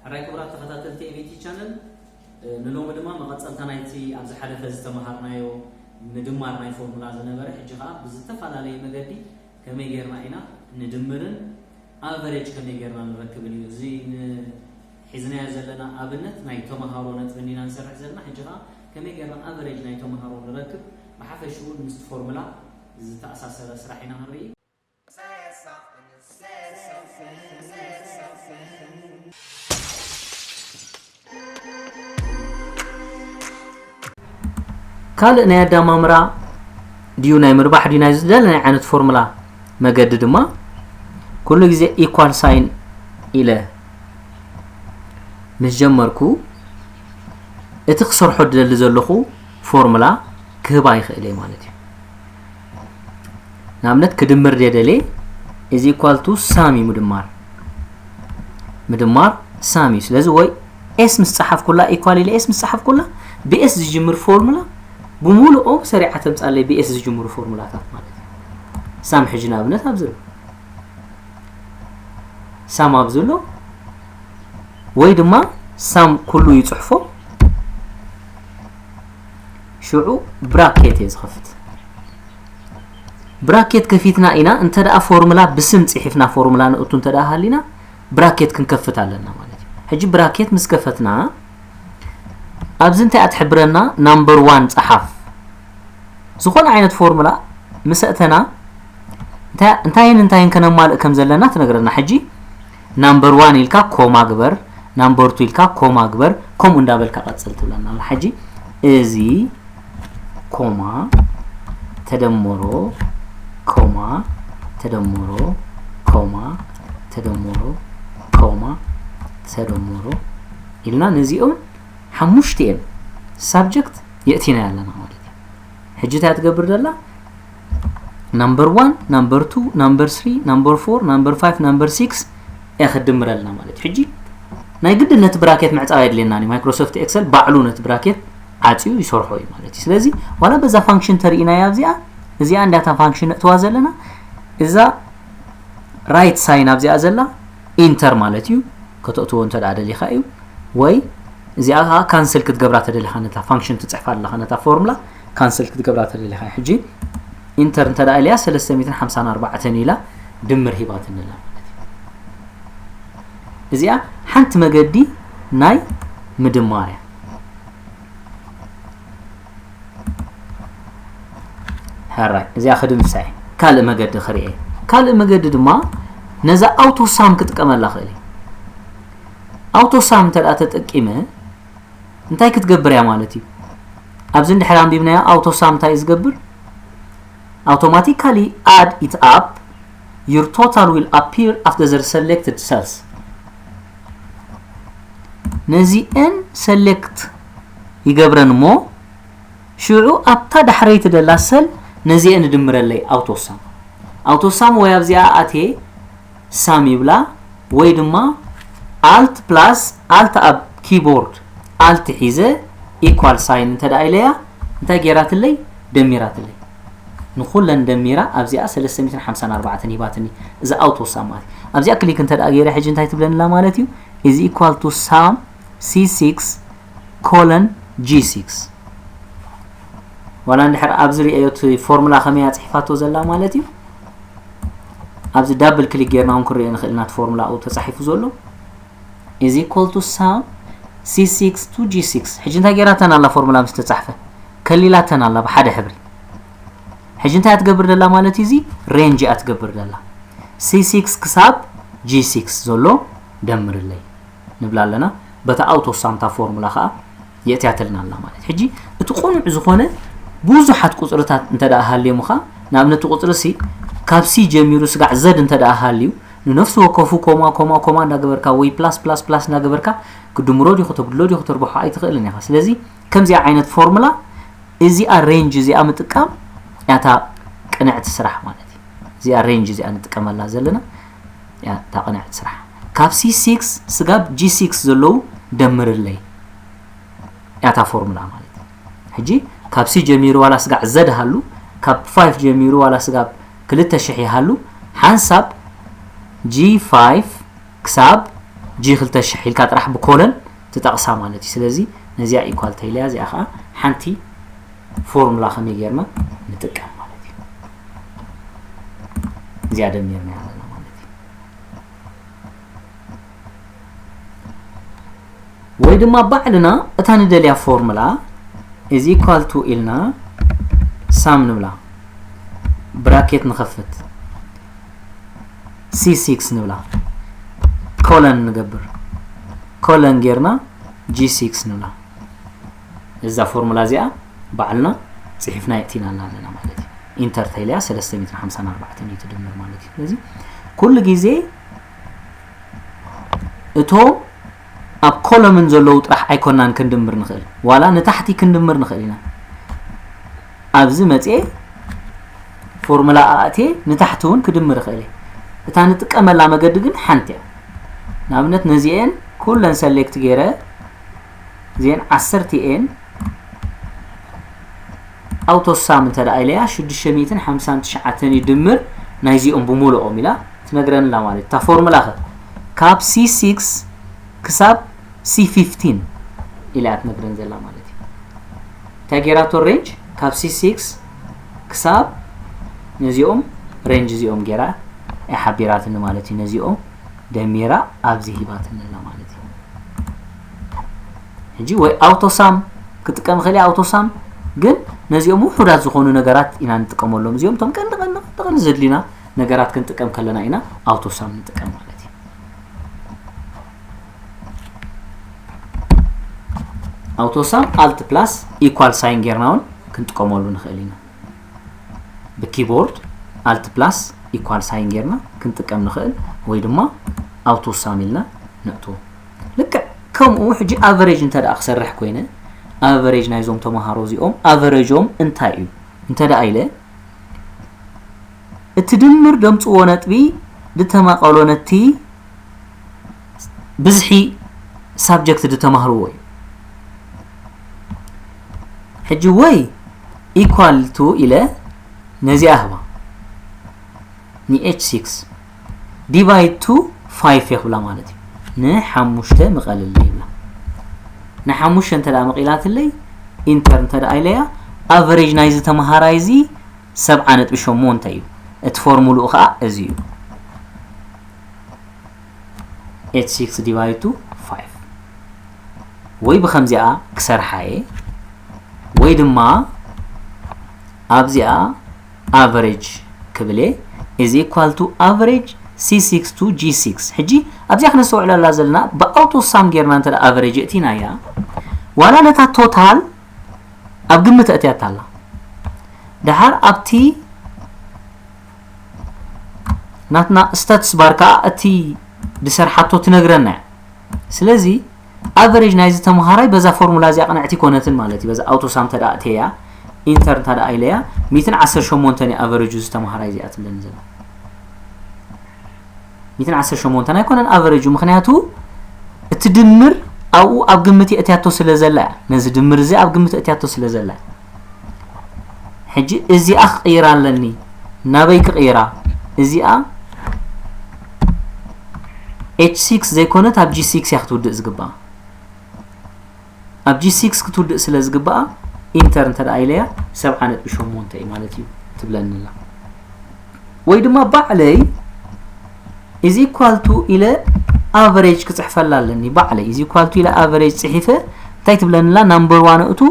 ሕራይ ክቡራት ተኸታተልቲ ኤቢቲ ቻነል፣ ንሎሚ ድማ መቐጸልታ ናይቲ ኣብ ዝሓለፈ ዝተመሃርናዮ ምድማር ናይ ፎርሙላ ዝነበረ፣ ሕጂ ኸኣ ብዝተፈላለየ መገዲ ከመይ ጌርና ኢና ንድምርን ኣቨሬጅ ከመይ ጌርና ንረክብን እዩ። እዚ ን-፣ ሒዝናዮ ዘለና ኣብነት ናይ ተመሃሮ ነጥቢ እንዲና ንሰርሕ ዘለና። ሕጂ ኸኣ ከመይ ጌርና ኣቨሬጅ ናይ ተመሃሮ ንረክብ፣ ብሓፈሽኡ ምስቲ ፎርሙላ ዝተኣሳሰረ ስራሕ ኢና ክንርኢ። ካልእ ናይ ኣዳማምራ ድዩ ናይ ምርባሕ ድዩ ናይ ዝደለናይ ዓይነት ፎርሙላ መገዲ ድማ፣ ኩሉ ግዜ ኢኳል ሳይን ኢለ ምስ ጀመርኩ፣ እቲ ክሰርሖ ድደሊ ዘለኹ ፎርሙላ ክህባ ይኽእል እየ ማለት እዩ። ንኣብነት ክድምር ድየ ደልየ፣ እዚ ኢኳል ቱ ሳም እዩ ምድማር። ምድማር ሳም እዩ። ስለዚ ወይ ኤስ ምስ ጸሓፍኩላ፣ ኢኳል ኢለ ኤስ ምስ ጸሓፍኩላ፣ ብኤስ ዝጅምር ፎርሙላ ብምሉኦም ሰሪዓ ተምጻለይ፣ ብኤስ ዝጅምሩ ፎርሙላታት ማለት እዩ። ሳም ሕጂ ንኣብነት ኣብዚ ኣሎ። ሳም ኣብዚ ኣሎ። ወይ ድማ ሳም ኩሉ ይጽሕፎ፣ ሽዑ ብራኬት እየ ዝኸፍት። ብራኬት ከፊትና ኢና፣ እንተ ደኣ ፎርሙላ ብስም ጽሒፍና ፎርሙላ ንእቱ እንተ ደኣ ሃሊና፣ ብራኬት ክንከፍት ኣለና ማለት እዩ። ሕጂ ብራኬት ምስ ከፈትና፣ ኣብዚ እንታይ እያ ትሕብረና? ናምበር ዋን ጸሓፍ። ዝኾነ ዓይነት ፎርሙላ ምስ ኣእተና፣ እንታይ፣ እንታይን እንታይን ከነማልእ ከም ዘለና ትነግረና። ሕጂ ናምበር ዋን ኢልካ ኮማ ግበር፣ ናምበር ቱ ኢልካ ኮማ ግበር፣ ከምኡ እንዳበልካ ቀጽል ትብለና ኣላ። ሕጂ እዚ ኮማ ተደመሮ ኮማ ተደመሮ ኮማ ተደመሮ ኮማ ተደመሮ ኢልና ነዚኦም ሓሙሽቲኦም ሳብጀክት የእቲና ኣለና ማለት እዩ። ሕጂ እንታይ ትገብር ዘላ? ናምበር ዋን፣ ናምበር ቱ፣ ናምበር ስሪ፣ ናምበር ፎር፣ ናምበር ፋይቭ፣ ናምበር ሲክስ እያ ክትድምረልና ማለት እዩ። ሕጂ ናይ ግድን ነቲ ብራኬት ምዕጻው የድልየናን እዩ። ማይክሮሶፍት ኤክሰል ባዕሉ ነቲ ብራኬት ዓጽዩ ይሰርሖ እዩ ማለት እዩ። ስለዚ ዋላ በዛ ፋንክሽን ተርኢናያ ኣብዚኣ፣ እዚኣ እንዳታ ፋንክሽን ነእትዋ ዘለና፣ እዛ ራይት ሳይን ኣብዚኣ ዘላ ኢንተር ማለት እዩ። ከተእትዎ እንተ ደኣ ደሊኻ እዩ። ወይ እዚኣ ኸዓ ካንስል ክትገብራ ተደሊኻ፣ ነታ ፋንክሽን ትጽሕፋ ኣለኻ፣ ነታ ፎርሙላ ካንስል ክትገብራ ተደሊኻ። ሕጂ ኢንተር እንተ ደኣ ኢለያ ሰለስተ ሚእትን ሓምሳን ኣርባዕተን ኢላ ድምር ሂባትኒ ኣላ ማለት እዩ። እዚኣ ሓንቲ መገዲ ናይ ምድማር እያ። ሕራይ፣ እዚኣ ክድምሳ እየ። ካልእ መገዲ ክርኢ እየ። ካልእ መገዲ ድማ ነዛ ኣውቶ ሳም ክጥቀመላ ክእል እየ። ኣውቶ ሳም እንተ ደኣ ተጠቂመ እንታይ ክትገብር እያ ማለት እዩ? ኣብዚ እንድሕር ኣንቢብናዮ ኣውቶ ሳም እንታይ እዩ ዝገብር? Automatically add it up, your total will appear after the selected cells. ነዚአን ሰሌክት ይገብረን እሞ ሽዑ ኣብታ ዳሕረይቲ ደላ ሰል ነዚአን እድምረለይ ኣውቶ ሳም። ኣውቶ ሳም ወይ ኣብዚኣ ኣትየ ሳም ይብላ ወይ ድማ ኣልት ፕላስ ኣልት ኣብ ኪቦርድ ኣልት ሒዘ ኢኳል ሳይን እንተ ደኣ ኢለያ እንታይ ገይራትለይ? ደሚራትለይ። ንኹለን ደሚራ ኣብዚኣ ሰለስተ ሚእትን ሓምሳን ኣርባዕተን ሂባትኒ። እዚ ኣውቶ ሳም ማለት እዩ። ኣብዚኣ ክሊክ እንተ ደኣ ገይረ ሕጂ እንታይ ትብለኒ ኣላ ማለት እዩ? Is equal to sum C six colon G six። ዋላ እንድሕር ኣብዚ ርእዮ እቲ ፎርሙላ ከመይ እያ ጽሒፋቶ ዘላ ማለት እዩ። ኣብዚ ዳብል ክሊክ ጌርና እውን ክንርእዮ ንኽእል ኢና እቲ ፎርሙላ ኣብኡ ተጻሒፉ ዘሎ። Is equal to sum C six to G six። ሕጂ እንታይ ጌራተን ኣላ ፎርሙላ ምስ ተጻሕፈ? ከሊላተን ኣላ ብሓደ ሕብሪ። ሕጂ እንታይ እያ ትገብር ዘላ ማለት እዩ? እዚ ሬንጅ እያ ትገብር ዘላ። C six ክሳብ G six ዘሎ ደምርለይ ንብላ ኣለና። በታ ኣውቶ ሳም እታ ፎርሙላ ኸኣ የእትያተልና ኣላ ማለት እዩ። ሕጂ እቲ ቅኑዕ ዝኾነ ብዙሓት ቁጽርታት እንተ ደኣ ሃልዮም ኸኣ፣ ንኣብነት እቲ ቁጽሪ ሲ ካብ ሲ ጀሚሩ ስጋዕ ዘድ እንተ ደኣ ሃልዩ፣ ንነፍሲ ወከፉ ኮማ፣ ኮማ፣ ኮማ እንዳገበርካ ወይ ፕላስ፣ ፕላስ፣ ፕላስ እንዳገበርካ ክድምሮ ድዩ ከተጉድሎ ድዩ ከተርብሖ ኣይትኽእልን ኢኻ። ስለዚ ከምዚኣ ዓይነት ፎርሙላ እዚኣ ሬንጅ እዚኣ ምጥቃም እያ እታ ቅንዕቲ ስራሕ ማለት እዩ። እዚኣ ሬንጅ እዚኣ ንጥቀመላ ዘለና እያ እታ ቅንዕቲ ስራሕ። ካብ ሲ ሲክስ ስጋብ ጂ ሲክስ ዘለዉ ደምርለይ እያ እታ ፎርሙላ ማለት እዩ። ሕጂ ካብ C ጀሚሩ ዋላ ስጋዕ Z ሃሉ፣ ካብ five ጀሚሩ ዋላ ስጋብ ክልተ ሽሕ ይሃሉ፣ ሓንሳብ G five ክሳብ G ክልተ ሽሕ ኢልካ ጥራሕ ብኮለን ትጠቕሳ ማለት እዩ። ስለዚ ነዚኣ equal ተይለያ፣ እዚኣ ከዓ ሓንቲ ፎርሙላ ከመይ ጌርና ንጥቀም ማለት እዩ። እዚኣ ደሚርና ኣለና ማለት እዩ። ወይ ድማ ባዕልና እታ ንደልያ ፎርሙላ is equal to ኢልና ሳም ንብላ፣ ብራኬት ንኸፍት፣ C six ንብላ፣ ኮለን ንገብር፣ ኮለን ጌርና G six ንብላ። እዛ ፎርሙላ እዚኣ ባዕልና ጽሒፍና የእቲናላ ኣለና ማለት እዩ። ኢንተር ተይለያ ሰለስተ ሚእትን ሓምሳን ኣርባዕተን እዩ ትድምር ማለት እዩ። ስለዚ ኩሉ ግዜ እቶም ኣብ ኮለምን ዘለዉ ጥራሕ ኣይኮናን ክንድምር ንኽእል፣ ዋላ ንታሕቲ ክንድምር ንኽእል ኢና። ኣብዚ መፅኤ ፎርሙላ ኣእትየ ንታሕቲ እውን ክድምር እኽእል እየ። እታ ንጥቀመላ መገዲ ግን ሓንቲ እያ። ንኣብነት ነዚኤን ኩለን ሰሌክት ገይረ፣ እዚኤን ዓሰርተ እየን፣ ኣውቶ ሳም እንተ ደኣ ኢለያ ሽዱሽተ ሚእትን ሓምሳን ትሽዓተን እዩ ድምር ናይዚኦም ብምሉኦም ኢላ ትነግረንላ ማለት እዩ። እታ ፎርሙላ ኸ ካብ C six ክሳብ C fifteen ኢላ እያ ትነግረን ዘላ ማለት እዩ። እንታይ ጌራቶ? ሬንጅ ካብ C six ክሳብ ነዚኦም ሬንጅ እዚኦም ጌራ እያ ሓቢራትኒ ማለት እዩ። ነዚኦም ደሚራ ኣብዚ ሂባትኒ ኣላ ማለት እዩ። ሕጂ ወይ ኣውቶ ሳም ክጥቀም እኽእል እየ፣ ኣውቶ ሳም ግን ነዚኦም ውሑዳት ዝኾኑ ነገራት ኢና ንጥቀመሎም። እዚኦም እቶም ቀንዲ ቀንዲ ቀንዲ ዘድልዩና ነገራት ክንጥቀም ከለና ኢና ኣውቶ ሳም ንጥቀም ማለት እዩ። ኣውቶ ሳም ኣልት ፕላስ ኢኳል ሳይን ጌርና እውን ክንጥቀመሉ ንኽእል ኢና። ብኪቦርድ ኣልት ፕላስ ኢኳል ሳይን ጌርና ክንጥቀም ንኽእል፣ ወይ ድማ ኣውቶ ሳም ኢልና ነእትዎ። ልክዕ ከምኡ ሕጂ ኣቨሬጅ እንተ ደኣ ክሰርሕ ኮይነ፣ ኣቨሬጅ ናይዞም ተምሃሮ እዚኦም ኣቨሬጆም እንታይ እዩ እንተ ደኣ ኢለ፣ እቲ ድምር ደምፅዎ ነጥቢ ድተማቐሎ ነቲ ብዝሒ ሳብጀክት ድተማህርዎ እዩ። ሕጂ ወይ ኢኳል ቱ ኢለ ነዚኣ ህባ፣ ን ኤች ሲክስ ዲቫይድ ቱ ፋይቭ የኽብላ ማለት እዩ። ንሓሙሽተ ምቐልለይ ይብላ። ንሓሙሽተ እንተ ደኣ መቒላትለይ፣ ኢንተር እንተ ደኣ ኢለያ፣ ኣቨሬጅ ናይዚ ተምሃራይ እዚ ሰብዓ ነጥቢ ሸሞንተ እዩ። እቲ ፎርሙልኡ ኸዓ እዚ እዩ። ኤች ሲክስ ዲቫይድ ቱ ፋይቭ። ወይ ብኸምዚኣ ክሰርሓ እየ፣ ወይ ድማ ኣብዚኣ ኣቨሬጅ ክብል እየ፣ is equal to average C six to G six። ሕጂ ኣብዚኣ ክነስተውዕለላ ዘለና፣ ብኣውቶ ሳም ጌርና እንተ ደኣ ኣቨሬጅ እቲናያ፣ ዋላ ነታ ቶታል ኣብ ግምት ኣእትያታ ኣላ። ደሓር ኣብቲ ናትና ስታትስ ባር ከኣ እቲ ዝሰርሓቶ ትነግረና እያ። ስለዚ ኣቨሬጅ ናይዚ ተምሃራይ በዛ ፎርሙላ እዚኣ ቅንዕቲ ኣይኮነትን ማለት እዩ። በዛ ኣውቶ ሳም እንተ ደኣ እተያ፣ ኢንተር እንተ ደኣ ኢለያ፣ ሚእትን ዓሰርተ ሸሞንተን እዩ ኣቨሬጁ እዚ ተምሃራይ እዚኣ ትብለኒ ዘላ። ሚእትን ዓሰርተ ሸሞንተን ኣይኮነን ኣቨሬጁ፣ ምኽንያቱ እቲ ድምር ኣብኡ ኣብ ግምት የእትያቶ ስለ ዘላ እያ። ነዚ ድምር እዚ ኣብ ግምት የእትያቶ ስለ ዘላ እያ። ሕጂ እዚኣ ክቕይራ ኣለኒ። ናበይ ክቕይራ? እዚኣ ኤች ሲክስ ዘይኮነት ኣብ ጂ ሲክስ እያ ክትውድእ ዝግባኣ። ኣብ ጂ ሲክስ ክትውድእ ስለ ዝግባኣ ኢንተር እንተ ደኣ ኢለያ ሰብዓ ነጥቢ ሸሞንተ እዩ ማለት እዩ ትብለኒ ኣላ። ወይ ድማ ባዕለይ is equal to ኢለ ኣቨሬጅ ክጽሕፈላ ኣለኒ። ባዕለይ is equal to ኢለ ኣቨሬጅ ጽሒፈ እንታይ ትብለኒ ኣላ? ናምበር ዋን ኣእቱ፣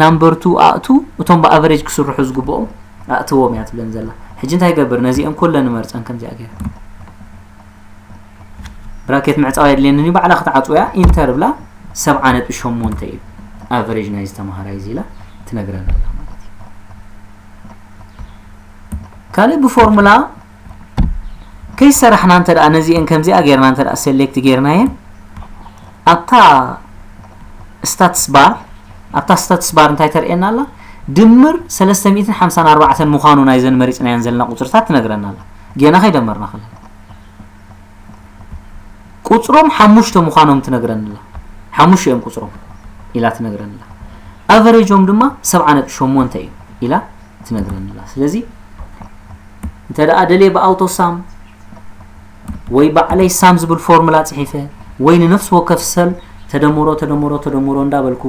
ናምበር ቱ ኣእቱ፣ እቶም ብኣቨሬጅ ክስርሑ ዝግብኦም ኣእትዎም እያ ትብለኒ ዘላ። ሕጂ እንታይ ይገብር? ነዚአን ኩለን እመርጸን ከምዚኣ ገይረ። ብራኬት ምዕጻው የድልየንን እዩ፣ ባዕላ ክትዓጽዎ እያ። ኢንተር ብላ፣ ሰብዓ ነጥቢ ሸሞንተ እዩ ኣቨሬጅ ናይዚ ተምሃራይ እዚ ኢላ ትነግረና ኣላ ማለት እዩ። ካልእ ብፎርሙላ ከይሰራሕና እንተ ደኣ ነዚአን ከምዚኣ ጌርና እንተ ደኣ ሴሌክት ጌርናየን፣ ኣብታ ስታትስ ባር፣ ኣብታ ስታትስ ባር እንታይ ተርእየና ኣላ? ድምር ሰለስተ ሚእትን ሓምሳን ኣርባዕተን ምዃኑ ናይዘን መሪጽናየን ዘለና ቁጽርታት ትነግረና ኣላ። ጌና ከይደመርና ከለና። ቁጽሮም ሓሙሽተ ምዃኖም ትነግረኒ ኣላ። ሓሙሽተ እዮም ቁጽሮም ኢላ ትነግረኒ ኣላ። average ኦም ድማ ሰብዓ ነጥቢ ሸሞንተ እዩ ኢላ ትነግረኒ ኣላ። ስለዚ እንተ ደኣ ደልየ ብ auto sum ወይ ባዕለይ sum ዝብል ፎርሙላ ጽሒፈ ወይ ንነፍሲ ወከፍ cell ተደምሮ ተደምሮ ተደምሮ እንዳበልኩ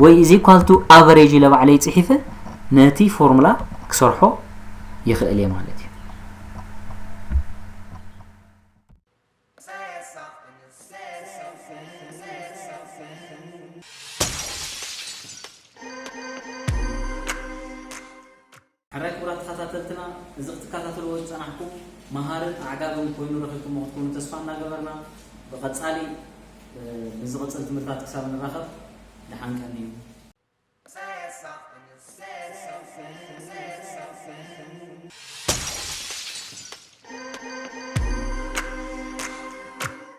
ወይ is equal to average ኢለ ባዕለይ ጽሒፈ ነቲ ፎርሙላ ክሰርሖ ይኽእል እየ ማለት እዩ። ሕራይ ክቡራት ተኸታተልትና፣ እዚ ክትከታተልዎ ዝጸናሕኩም መሃርን ኣዕጋብን ኮይኑ ረኺብኩሞ ክትኮኑ ተስፋ እናገበርና፣ ብቐጻሊ፣ እ፣ ብዝቕጽል ትምህርታት ክሳብ ንራኸብ፣ ደሓን ቀንዩ።